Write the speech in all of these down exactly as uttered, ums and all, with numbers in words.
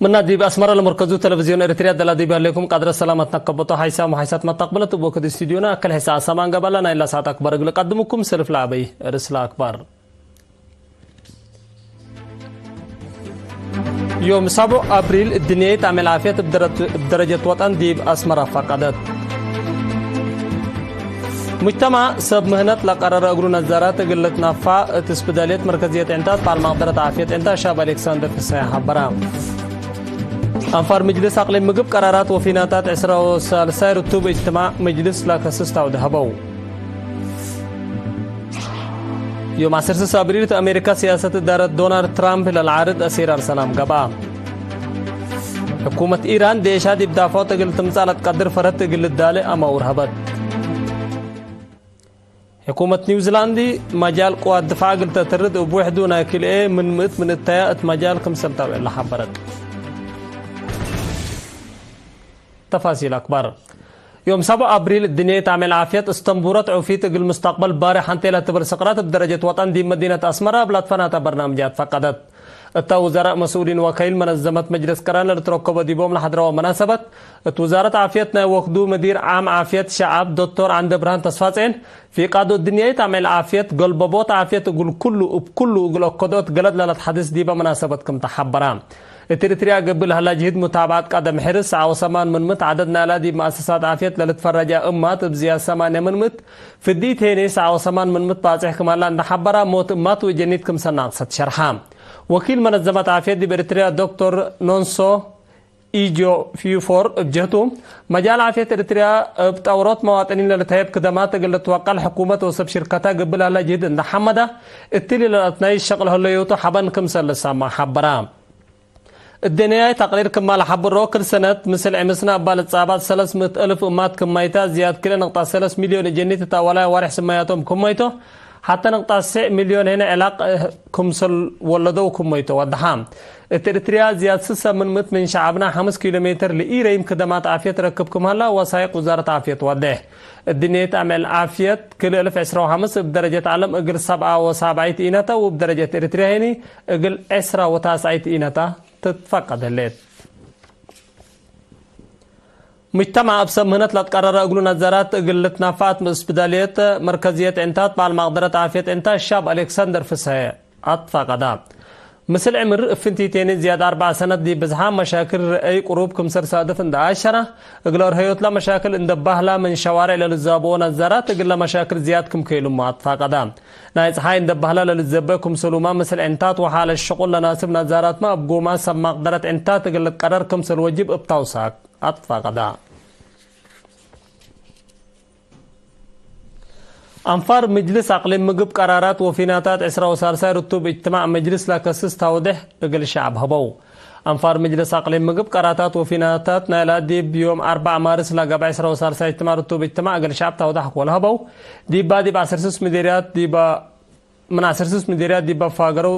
ምና ዲብ አስመረ ለመርከዙ ቴሌቪዝዮን ኤሪትርያ ደላ ዲብ ህሌኩም ቃድረ ሰላመት ነከበቶ ሐይሳም ወሐይሳት መተቅብለት እብ ወክድ ስቱድዮና አከል ሐይሳ አሳማን ገባላ ናይላ ሰዓት አክባር እግል ቀድምኩም ሰልፍ ለአበይ ርእስ ለአክባር። ዮም ሳቡዕ አብሪል፣ እድንያይት አሜል ዓፍየት እብ ደረት-፣ እብ ደረጀት ወጠን ዲብ አስመረ ፈቀደት። ሙጅተማዕ ሰብ ምህነት ለቀረረ እግሉ ነዛራት እግል ልትናፋዕ እት ስፕዳልየት መርከዝየት ዒንታት በዓል መቅደረት ዓፍየት ዒንታት ሻብ አሌክሳንደር ፍስሐ ሐበረ። አንፋር ምጅልስ አቅሊም ምግብ ቀራራት ወፊናታት ዕስራ ወሳልሳይ ርቱብ እጅትማዕ ምጅልስ ለከስስ ታውደ ሀበው። ዮም ዐስር ስስ አብሪል፣ እት አሜሪካ ሲያሰት እዳረት ዶናልድ ትራምፕ ለልዓርድ አሲር አርሰላም ገብአ። ሕኩመት ኢራን፣ ዴሻ ዲብ ዳፎት እግል ትምጻእ ለትቀድር ፈረት እግል ልዳሌ አማውር ሀበት። ሕኩመት ኒውዚላንድ፣ መጃል ቅዋት ድፋዕ እግል ተትርድ እብ ውሕዱ ናይ ክልኤ ምን ምእት ምን እተያ እት መጃል ክምሰል ታውዕ ለሐበረት። ተፋሲል አክባር። ዮም ሳብዕ አብሪል፣ እድንያይት አሜል ዓፍየት እስተንቡረት ዑፊት እግል ሙስተቅበል ባሪ ሐንቴ ለትብል ስቅረት እብ ደረጀት ወጠን ዲብ መዲነት አስመረ እብ ለትፈናተ በርናምጃት ፈቀደት። እተ ውዘራእ መስኡሊን ወከይል መነዘመት መጅለስ ቅራን ለልትረከቦ ዲቦም ለሐድረወ መናሰበት፣ እት ውዛረት ዓፍየት ናይ ወክዱ መዲር ዓም ዓፍየት ሸዐብ ዶክቶር ዐንደብርሃን ተስፋጼን፣ ፊቃዶ እድንያይት አሜል ዓፍየት፣ ገልበቦት ዓፍየት እግል ኩሉ እብ ኩሉ እግል አከዶት ገለድ ለለትሐድስ ዲበ መናሰበት ክም ተሐበራ። እት ኤሪትርያ ገብእ ለሀላ ጅህድ ሙታብዐት ቀደም ሕርስ፣ ሰዓ ወሰማን ምን ምት ዐደድ ናይላ ዲብ መአሰሳት ዓፍየት ለልትፈረጃ እማት እብ ዝያድ ሰማንየ ምን ምት፣ ፍዲት ሄኔ ሰዓ ወሰማን ምን ምት ባጽሕ ክም ሀላ እንደ ሐበራ፣ ሞት እማት ወጀኒት ክምሰል ናቅሰት ሸርሐ። ወኪል መነዘመት ዓፍየት ዲብ ኤሪትርያ ዶክቶር ኖንሶ ኢጆ ፊዩፎር እብ ጀህቱ፣ መጃል ዓፍየት ኤሪትርያ እብ ጠውሮት መዋጥኒን ለልትሀየብ ክደማት እግል ልትወቀል ሕኩመት ወሰብ ሽርከተ ገብእ ለሀላ ጅህድ እንደ ሐመደ፣ እትሊ ለለአትናይ ሸቅል ህለዮቱ ሐበን ክምሰል ልሳማ ሐበራ። እደንያይ ተቅሪር ክማ ለሐብሮ፣ ክል ሰነት ምስል ዕምስና እባ ልትጻባት ሰለስ ምእት እልፍ እማት ክም ማይታ፣ ዝያድ ክልኤ ነቅጣት ሰለስ ሚልዮን እጀኒት እት አወላይ አዋርሕ ስመያቶም ክም ማይቶ፣ ሐተ ነቅጣት ስዕ ሚልዮን ህነ ዕላቅ ክምሰል ወለደው ክም ማይቶ ወደሐ። እት ኤሪትርያ ዝያድ ስሰ ምን ምእት ምን ሸዐብና ሐምስ ኪሎ ሜትር ለኢረይም ክደማት ዓፍየት ረክብ ክም ሀላ ወሳይቅ ውዛረት ዓፍየት ወዴሕ። እድንየት አምዕል ዓፍየት ክል እልፍ ዕስራ ወሐምስ እብ ደረጀት ዐለም እግል ሰብዓ ወሳብዓይት ኢነተ ወእብ ደረጀት ኤሪትርያ ህኒ እግል ዕስራ ወታስዓይት ኢነተ ትትፈቀድ ህሌት። ሙጅተማዕ እብ ሰብ ምህነት ለትቀረረ እግሉ ነዘራት እግል ልትናፈዐት ምስብዳልየት መርከዝየት ዕንታት በዐል ማቅደረት ዓፍየት ዕንታት ሻብ አሌክሳንደር ፍስሐ አትፋቀዳ። ምስል ዕምር እፍንቲቴኒ ዝያድ አርበዕ ሰነት ዲብ ብዝሓም መሻክል ረአይ ቅሩብ ክምሰል ሳድፍ እንደ አሸረ፣ እግለ ርሀዮትላ መሻክል እንደ ባህላ ምን ሸዋሬዕ ለልዛብኦ ነዛራት እግለ መሻክል ዝያድ ክም ከይሉመ አትፋቀዳ። ናይ ጸሓይ እንደ ባህላ ለልዘበ ክምሰሉማ ምስል ዕንታት ወሓለት ሽቁል ለናስብ ነዛራትመ እብ ጎማ ሰብ ማቅደረት ዕንታት እግል ልትቀረር ክምሰል ወጅብ እብ ታውሳክ አትፋቀዳ። አንፋር ምጅልስ አቅሊም ምግብ ቀራራት ወፊናታት ዕስራ ወሳልሳይ ርቱብ እጅትማዕ ምጅልስ ለከስስ ታውድሕ እግል ሸዐብ ሀበው። አንፋር ምጅልስ አቅሊም ምግብ ቀራታት ወፊናታት ናይላ ዲብ ዮም አርበዕ ማርስ ለገብአ ዕስራ ወሳልሳይ እጅትማዕ ርቱብ እጅትማዕ እግል ሸዐብ ታውድሕ አክወል ሀበው። ዲባ ዲብ ዐስር ስስ ምዴርያት ዲባ ምን ዐስር ስስ ምዴርያት ዲብ አፋገረው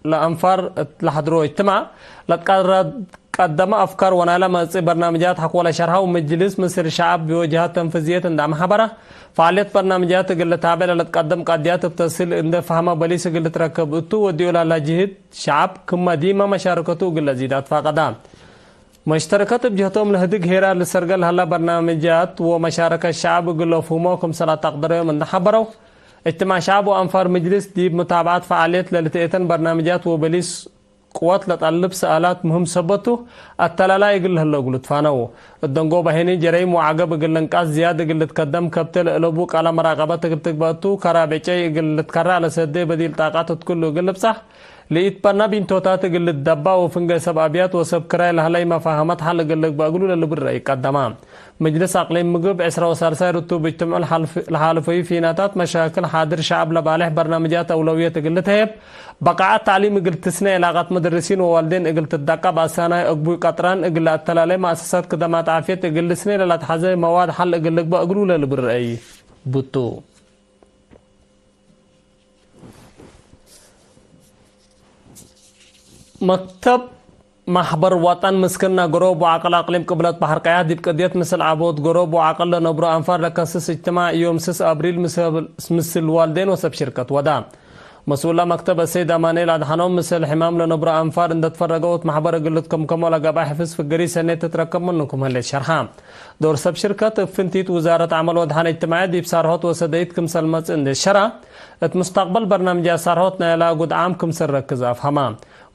ለአንፋር እት ለሐድሮ እጅትማዕ፣ ለትቀረድ ቀደመ አፍካር ወናይለ መጽእ በርናምጃት ሐቆለ ሸርሐው ምጅልስ ምስል ሸዐብ ወጅሃት ተንፍዝየት እንደ አምሐበረ፣ ፈዓልየት በርናምጃት እግል ልታብዕ ለልትቀደም ቀድያት እብ ተስሂል እንደ ፈህመ በሊስ እግል ልትረከብ እቱ ወዲዮ ላላ ጅህድ ሸዐብ ክመ ዲመ መሻረከቱ እግል ለዚድ አትፋቀዳ። መሽተረከት እብ ጀህቶም ለህድግ ሄራር ልሰርገል ሀላ በርናምጃት ወመሻረከት ሸዐብ እግል ለፍህሞ ክምሰል አተቅደረዮም እንደ ሐበረው፣ እጅትማዕ ሸዐብ ወአንፋር ምጅልስ ዲብ ሙታብዐት ፈዓልየት ለልትኤተን በርናምጃት ወበሊስ ቅወት ለጠልብ ሰአላት ምህም ሰበቱ አተላላይ እግል ለህለ እግሉ ትፋነው። እት ደንጎበ ህኒ ጀረይም ወዐገብ እግል ልንቃስ ዝያድ እግል ልትከደም ከብተ ለእለቡ ቃለ መራቀበት እግል ትግበእ ቱ ከራብ ዕጨይ እግል ልትከረዕ ለሰዴ በዲል ጣቀት እት ኩሉ እግል ልብጻሕ ለኢትበና ቢንቶታት እግል ልትደባእ ወፍንጌ ሰብ አብያት ወሰብ ክራይ ለሀላይ መፋሀመት ሐል እግል ልግበእ እግሉ ለልብል ረአይ ቀደማ። ምጅልስ አቅሊም ምግብ ዕስራ ወሳልሳይ ርቱብ እጅትምዑ ለሓልፍ-፣ ለሓልፈዩ ፊናታት መሻክል ሓድር ሸዐብ ለባልሕ በርናምጃት አውለውየት እግል ልትሀየብ፣ በቃዐት ተዕሊም እግል ትስነ፣ ዕላቀት መደርሲን ወዋልዴን እግል ትደቀብ፣ አሳናይ አግቡይ ቀጥራን እግል ለአተላሌ፣ መአሰሳት ክደማት ዓፍየት እግል ልስኔ ለለአትሐዘ መዋድ ሐል እግል ልግበእ እግሉ ለልብል ረአይ ቡቱ። መክተብ ማሕበር ወጠን ምስክና ገሮብ ወዐቅል አቅሊም ቅብለት በሐር ቀያሕ ዲብ ቅድየት ምስል ዐቦት ገሮብ ወዐቅል ለነብሮ አንፋር ለከስስ እጅትማዕ ዮም ስስ አብሪል ምስል፣ ምስል ዋልዴን ወሰብ ሽርከት ወዳ። መስኡላ መክተብ አሰይድ አማኑኤል አድሓኖም፣ ምስል ሕማም ለነብሮ አንፋር እንደ ትፈረገው እት መሕበር እግል ልትከምከሞ ለገብአ ሕፍዝ ፍግሪ ሰኔት ትትረከብ ምኑ ክም ህሌት ሸርሐ። ዶር ሰብ ሽርከት እብ ፍንቲት ውዛረት ዐመል ወድሓን እጅትማዕየት ዲብ ሳርሖት ወሰደይት ክምሰል መጽእ እንዴ ሸራ፣ እት ሙስተቅበል በርናምጅያት ሳርሖት ናይላ ጉድዓም ክምሰል ረክዝ አፍሀማ።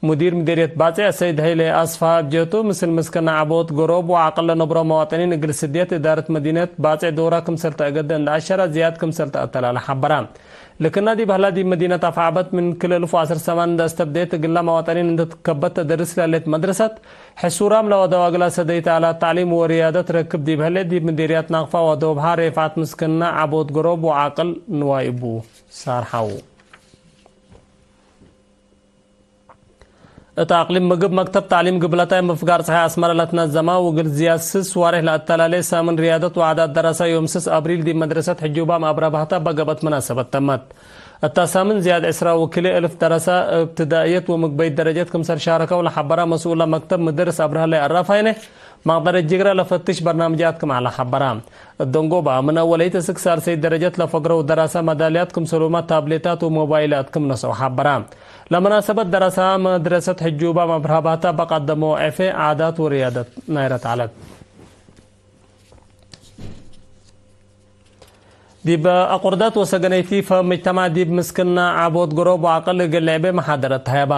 ሙዲር ምዴርየት ባጼዕ ሰይድ ሀይሌ አስፋ እብ ጀቱ፣ ምስል ምስክና ዐቦት፣ ገሮብ ወዐቅል ለነብሮ መዋጥኒን እግል ስድየት እዳረት መዲነት ባጼዕ ዶራ ክምሰል ተአገደ እንደ አሸራ፣ ዝያድ ክምሰል ተአተላለ ሐበራ። ልክና ዲብ ሀላ ዲብ መዲነት አፍዓበት ምን ክልኤ እልፍ ወዐስር ሰማን እንደ አስተብደየት እግላ መዋጠኒን እንደ ትከበት ተደርስ ለህሌት መድረሰት፣ ሕሱራም ለወደው አግላ ሰደይት አላት ተዕሊም ወርያደት ረክብ ዲብ ህሌት ዲብ ምዴርያት ናቅፋ ወደውብሃ ሬፍዓት ምስክና ዐቦት ገሮብ ወዓቅል ንዋይ እቡ ሳርሐው። እት አቅሊም ምግብ መክተብ ተዕሊም ግብለታይ ምፍጋር ጸሓይ አስመረ ለትነዘማ፣ ወእግል ዝያድ ስስ ዋሬሕ ለአተላሌ ሳምን ርያደት ወዓዳት ደረሳ ዮም ስስ አብሪል ዲብ መድረሰት ሕጁባም አብረባህታ በገብአት መናሰበት ተመት። እታ ሳምን ዝያድ ዕስራ ወክልኤ እልፍ ደረሳ እብትዳእየት ወምግበይት ደረጀት ክምሰል ሻረከው ለሐበራ መስኡለ መክተብ ምድርስ አብርሃላይ አራፋይነ፣ ማቅደረት ጅግረ ለፈትሽ በርናምጃት ክም ዐለ ሐበራ። እት ደንጎባ፣ ምን አወለይት እስክ ሳልሰይት ደረጀት ለፈግረው ደራሰ መዳልያት ክምሰሉመ ታብሌታት ወሞባይላት ክም ነሰው ሐበራ። ለመናሰበት ደራሰ መድረሰት ሕጁባ መብርሃባታ በቀደሞ ዕፌ ዓዳት ወርያደት ናይረት ዐለት። ዲብ አቁርደት ወሰገነይቲ ፈም ምጅተማዕ ዲብ ምስክና ዐቦት ገሮብ ወዐቅል እግል ልዕቤ መሓደረት ተሀየባ።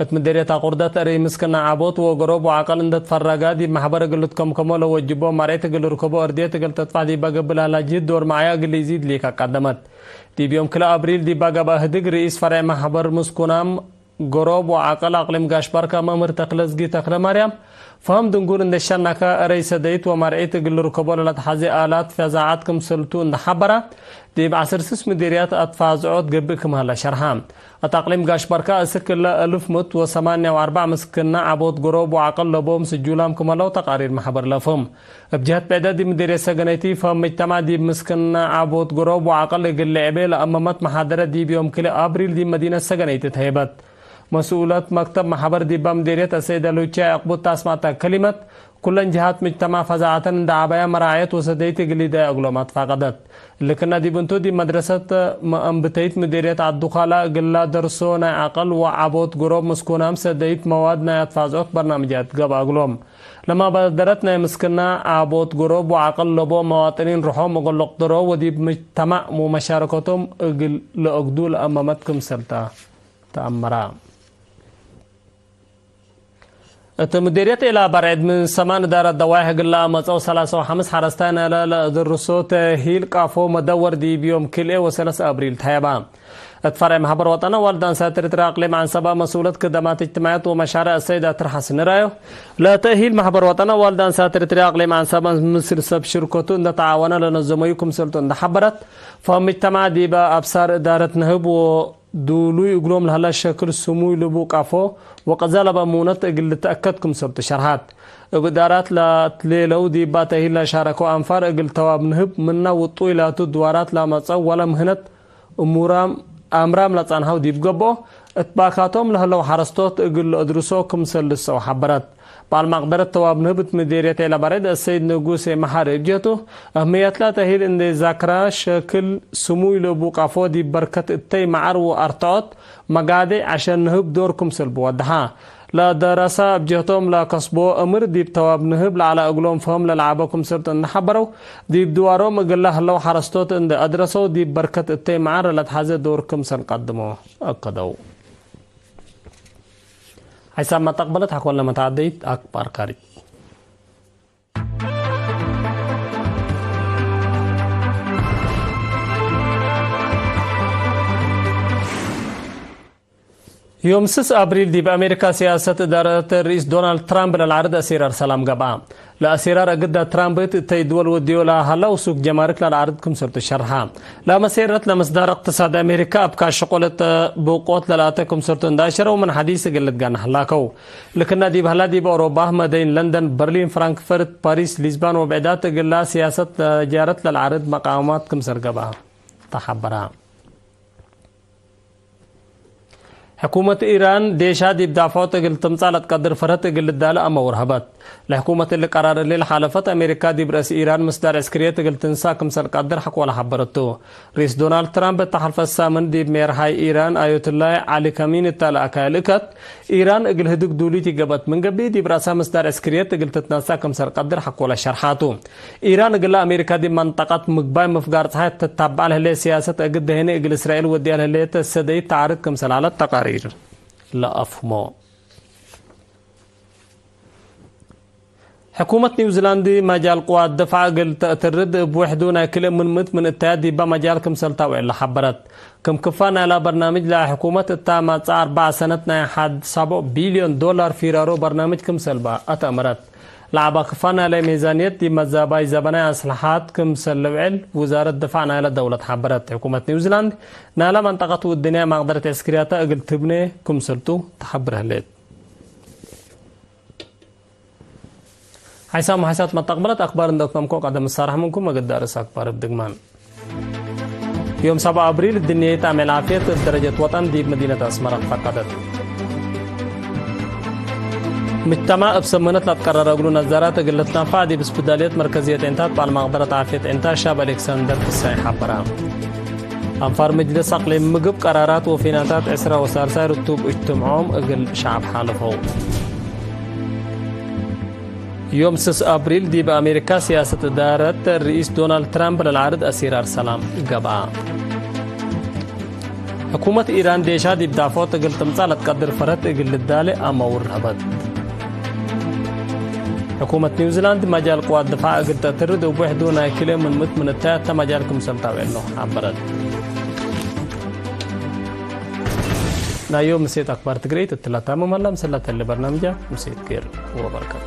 እት ምዴርየት አቁርደት እርይ ምስክና ዐቦት ወገሮብ ወዐቅል እንደ ትፈረገ፣ ዲብ መሕበር እግል ልትከምከሞ ለወጅቦ መርዒት እግል ልርከቦ እርድየት እግል ተጥፋሕ ዲበ ገብእ ለህላ ጅህድ ዶር መዓያ እግል ኢዚድ ሊክ አቀደመት። ዲብ ዮም ክልኤ አብሪል ዲባ ገብአ ህድግ፣ ርኢስ ፈርዕ መሕበር ምስኩናም ገሮብ ወዐቅል አቅሊም ጋሽ ባርካ መምህር ተክለዝጊ ተክለማርያም፣ ፈሀም ድንጉር እንዴ ሸናከ፣ እረይ ሰደይት ወመርዒት እግል ልርከቦ ለለትሐዜ አላት ፈዛዐት ክምሰልቱ እንዴ ሐበረ፣ ዲብ ዐስር ስስ ምዴርያት አትፋዝዖት ገብእ ክም ሀለ ሸርሐ። እት አቅሊም ጋሽ ባርካ እስክ እለ እልፍ ምእት ወሰማንያ ወአርበዕ ምስክና ዐቦት ገሮብ ወዐቅል ለቦም ስጁላም ክም ሀለው ተቃሪር መሕበር ለፍህም። እብ ጀህት ብዕደ ዲብ ምዴርየት ሰገነይቲ ፈሀም ምጅተማዕ ዲብ ምስክና ዐቦት ገሮብ ወዐቅል እግል ልዕቤ ለአመመት መሓደረት ዲብ ዮም ክልኤ አብሪል ዲብ መዲነት ሰገነይቲ ተህየበት። መስኡለት መክተብ መሕበር ዲባ ምዴርየት አሰይደ ሉቻይ ዕቅቡት ታስማተ ከሊመት፣ ኩለን ጅሃት ምጅተማዕ ፈዛዐተን እንደ ዐበያ መራዐየት ወሰደይት እግል ኢደያ እግሎም አትፋቀደት። ልክና ዲብ እንቱ ዲብ መድረሰት መአንብተይት ምዴርየት ዐዱካላ እግላ ደርሶ ናይ ዐቅል ወዐቦት ገሮብ ምስኩናም ሰደይት መዋድ ናይ አትፋዝዖት በርናምጃት ገብአ እግሎም። ለማባደረት ናይ ምስክና ዐቦት ገሮብ ወዐቅል ለቦ መዋጥኒን ርሖም እግል ልቅድሮ ወዲብ ምጅተማዕ ወመሻረከቶም እግል ለአግዱ ለአመመት ክምሰልታ ተአመራ። እት ምዴርየት ኤላ በርዕድ ምን ሰማን እዳረት ደዋይሕ እግል ለአመጸው ሰላሳ ወሐምስ ሐረስታይ ናይለ ለአድርሶ ተእሂል ቃፎ መደወር ዲብ ዮም ክልኤ ወሰለስ አብሪል ተሀየባ። እት ፈርዕ መሕበር ወጠን አዋልድ አንሳት ኤረትርያ አቅሊም ዐንሰበ መስኡለት ክደማት እጅትማዕየት ወመሻርዕ አሰይድ አትር ሐስን ራዮ፣ ለተእሂል መሕበር ወጠን አዋልድ አንሳት ኤረትርያ አቅሊም ዐንሰበ ምስል ሰብ ሽርከቱ እንደ ተዓወነ ለነዘመዩ ክምሰልቱ እንደ ሐበረት፣ ፈሀም ምጅተማዕ ዲበ አብሳር እዳረት ነህብ ወ ዱሉይ እግሎም ለሀለ ሸክል ስሙይ ልቡ ቀፎ ወቀዘ ለበ ሙነት እግል ልትአከድ ክምሰልቱ ሸርሐት። እብ እዳራት ለትሌለው ዲባ ተእሂል ለሻረከው አንፋር እግል ተዋብ ንህብ ምነ ውጡይ ላቱ ድዋራት ለመጸው ወለ ምህነት እሙራም አምራም ለጸንሐው ዲብ ገብኦ፣ እት ባካቶም ለህለው ሐረስቶት እግል ለአድርሶ ክምሰል ልሰው ሐበረት። በዓል መቅደረት ተዋብ ንህብ እት ምዴርየት ዔለ በሬድ አሰይድ ንጉሴ መሐሪ እብ ጀህቱ፣ አህምየትለ ተእሂል እንዴ ዛክራ፣ ሸክል ስሙይ ለቡ ቀፎ ዲብ በርከት እተይ መዓር ወአርትዖት መጋዴ ዐሸን ንህብ ዶር ክምሰል ብወድሐ። ለደረሰ እብ ጀህቶም ለከስቦ እምር ዲብ ተዋብ ንህብ ለዐለ እግሎም ፈህም ለለዐበ ክምሰል እንዴ ሐበረው፣ ዲብ ድዋሮም እግለ ህለው ሐረስቶት እንዴ አድረሰው ዲብ በርከት እተይ መዓር ለለትሐዜ ዶር ክምሰል ቀድሞ አከደው። ሐይሳብ መተቅበለት ሐቆለ መተዓደይት አክባር ካሪት። ዮም ስስ አብሪል ዲብ አሜሪካ ሲያሰት እዳረት ርኢስ ዶናልድ ትራምፕ ለልዓርድ አሴራር ሰላም ገብአ። ለአሴራር እግዳ ትራምፕ እት እተይ ድወል ወድዮ ለሀለው ሱቅ ጀማርክ ለልዓርድ ክምሰልቱ ሸርሐ። ለመሴረት ለምስዳር እቅትሳድ አሜሪካ አብካ ሸቆለት ብቆት ለልአተ ክምሰልቱ እንዳ አሸረው ምን ሐዲስ እግል ልትጋናሕ ላከው። ልክና ዲብ ሀላ ዲብ አውሮፓ መደይን ለንደን፣ በርሊን፣ ፍራንክፈርት፣ ፓሪስ፣ ሊዝባን ወብዕዳት እግላ ሲያሰት ለትጃረት ለልዓርድ መቃማት ክምሰል ገብአ ተሐበራ። ሕኩመት ኢራን ዴሻ ዲብ ዳፍዖት እግል ትምጻእ ለትቀድር ፈርህት እግል ልዳለ አመውር ሀበት። ለሕኩመት እሊ ቀራር እሊ ለሓለፈት አሜሪካ ዲብ ረአስ ኢራን ምስዳር ዕስክርየት እግል ትንሳእ ክምሰል ቀድር ሐቆለ ሐበረቱ። ርኢስ ዶናልድ ትራምፕ እተ ሐልፈት ሳምን ዲብ ሜርሓይ ኢራን አያቱላህ ዐሊ ካሚኒ እተ ለአካየ ልእከት፣ ኢራን እግል ህድግ ዱሊት ኢገብአት ምን ገብእ፣ ዲብ ረአሳ ምስዳር ዕስክርየት እግል ትትነሳእ ክምሰል ቀድር ሐቆለ ሸርሓቱ። ኢራን እግለ አሜሪካ ዲብ መንጠቀት ምግባይ ምፍጋር ጸሓይ ትታበዐ ለህሌት ሲያሰት እግል ደሄነ እግል እስራኤል ወድያ ለህሌት ሰደይት ተዓርድ ክምሰል ዐለት ተቃሪር ለአፍህሞ። ሕኩመት ኒውዚላንድ መጃል ቅዋት ድፋዕ እግል ተአትርድ እብ ውሕዱ ናይ ክልኤ ምንምት ምን እተያት ዲባ መጃል ክምሰል ታውዕለ ሐበረት። ክም ክፋል ናይላ በርናምጅ ለሕኩመት እታ መጽአ አርበዕ ሰነት ናይ ሐድ ሰብዑ ቢልዮን ዶላር ፊራሮ በርናምጅ ክምሰል በ አትአመረት። ለዐባ ክፋል ናይለ ሚዛንየት ዲብ መዛባይ ዘበናይ አስለሓት ክምሰል ልውዕል ውዛረት ድፋዕ ናይለ ደውለት ሐበረት። ሕኩመት ኒውዚላንድ ናይለ መንጠቀት ወእድንያይ መቅደረት ዕስክርያተ እግል ትብኔ ክምሰልቱ ተሐብር ህሌት። ሓይሳም ወሓይሳት መተቅበለት አክባር እንደ አትመምኮ ቀደም እሳረሕ ምንኩም እግል ዳርስ አክባር እብ ድግማን። ዮም ሰብዓ አብሪል፣ እድንየት አሜል ዓፍየት እብ ደረጀት ወጠን ዲብ መዲነት አስመረ ፈቀደት። ምጅተማዕ እብ ሰመነት ለትቀረረ እግሉ ነዛራት እግል ልትነፋዕ ዲብ ስፕዳልየት መርከዝየት ዒንታት በዓል መቅደረት ዓፍየት ዒንታት ሻብ አሌክሳንደር ክሳይ ሐበረ። አንፋር ምጅልስ አቅሊም ምግብ ቀራራት ወፊናታት ዕስራ ወሳልሳይ ርቱብ እጅትምዖም እግል ሸዐብ ሓለፈው። ዮም ስስ አብሪል ዲብ አሜሪካ ሲያሰት እዳረት ርኢስ ዶናልድ ትራምፕ ለልዓርድ አሲራር ሰላም ገብአ። ሕኩመት ኢራን ዴሻ ዲብ ዳፍዖት እግል ትምጻእ ለትቀድር ፈርህት እግል ልዳሌ አመውር ሀበት። ሕኩመት ኒውዚላንድ መጃል ቅዋት ድፋዕ እግል ተአትርድ እብ ውሕዱ ናይ ክልኤ ምንምት ምን እተያተ መጃል ክምሰል ታውዕሎ ሐበረት። ናይ ዮም ምሴት አክባር ትግሬይት እትላ ታምም ሀላ። ምስላ ተሌ በርናምጃ ምሴት ኬር ወበረከት።